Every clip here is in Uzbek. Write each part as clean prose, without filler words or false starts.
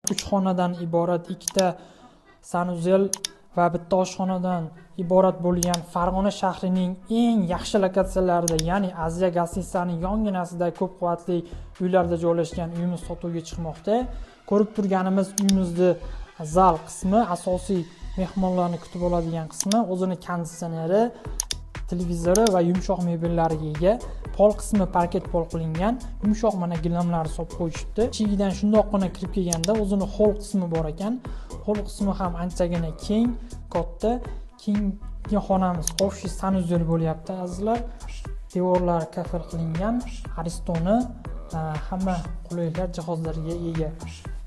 3 xonadan iborat, ikkita санузел va bitta oshxonadan iborat bo'lgan Farg'ona shahrining eng yaxshi lokatsiyalarida, ya'ni Aziya gostinitsasining yonginasida ko'p qavatli uylarda joylashgan uyimiz sotuvga chiqmoqda. Ko'rib turganimiz uyimizni zal qismi, asosiy mehmonlarni kutib oladigan qismi, o'zini konditsioneri, televizori va yumshoq mebellariga ega. Pol qismi parket pol qilingan, yumshoq mana gilamlar solib qo'yishibdi. Eshigidan shundoqqina kirib kelganda o'zini hol qismi bor ekan. Hol qismi ham anchagina keng, katta. Keyingi xonamiz общий санузел bo'lyapti azizlar. Devorlari kafel qilingan, Aristoni hamma qulayliklar jihozlarga ega.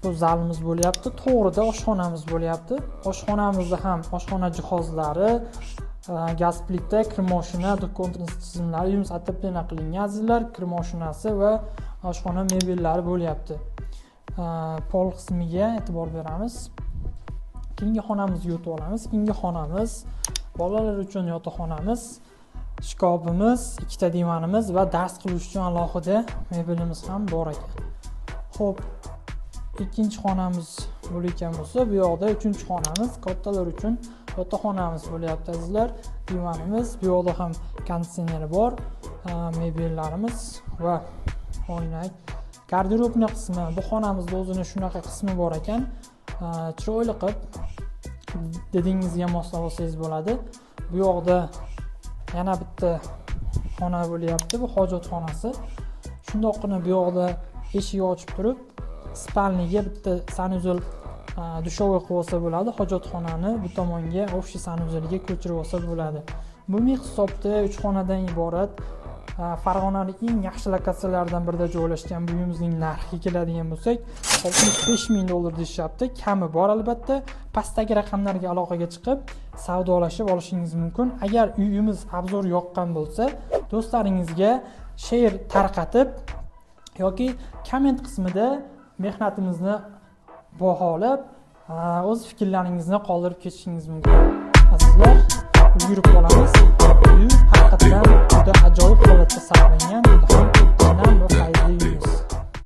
Bu zalimiz bo'lyapti. To'g'rida oshxonamiz bo'lyapti. Oshxonamizda ham oshxona jihozlari, gaz plita, kir moshina, kontur tizimlari, uyimiz отопление qilingan azizlar, kir moshinasi va oshxona mebellari bo'lyapti. Pol qismiga e'tibor beramiz. Keyingi xonamizga o'tib olamiz. Keyingi xonamiz bolalar uchun yotoqxonamiz, shkafimiz, ikkita divanimiz va dars qilish uchun alohida mebelimiz ham bor ekan. Xo'p, ikkinchi xonamiz bo'layotgan bo'lsa, bu yoqda uchinchi xonamiz kattalar uchun yotoqxonamiz bo'lyapti azizlar. Divanimiz, bu yoqda ham konditsioner bor, mebellarimiz va oynak. Garderobni qismi, bu xonamizda o'zini shunaqa qismi bor ekan. Chiroyli qilib didingizga moslab olsangiz bo'ladi. Bu yoqda yana bitta xona bo'lyapti, bu hojatxonasi. Shundoqqina bu yoqda eshik ochib turib, spalniga bitta санузел душевой qilib olsa bo'ladi. Hojatxonani bu tomonga общий санузел ga ko'chirib olsa bo'ladi. Umumiy hisobda 3 xonadan iborat Farg'onaning eng yaxshi lokatsiyalaridan birida joylashgan bu uyimizning narxiga keladigan bo'lsak, 65 ming dollar deyishyapti. Kami bor albatta. Pastdagi raqamlarga aloqaga chiqib, savdolashib olishingiz mumkin. Agar uyimiz обзор yoqqan bo'lsa, do'stlaringizga share tarqatib yoki komment qismida mehnatimizni baholab, o'z fikrlaringizni qoldirib ketishingiz mumkin. Azizlar, ulgurib qolamiz.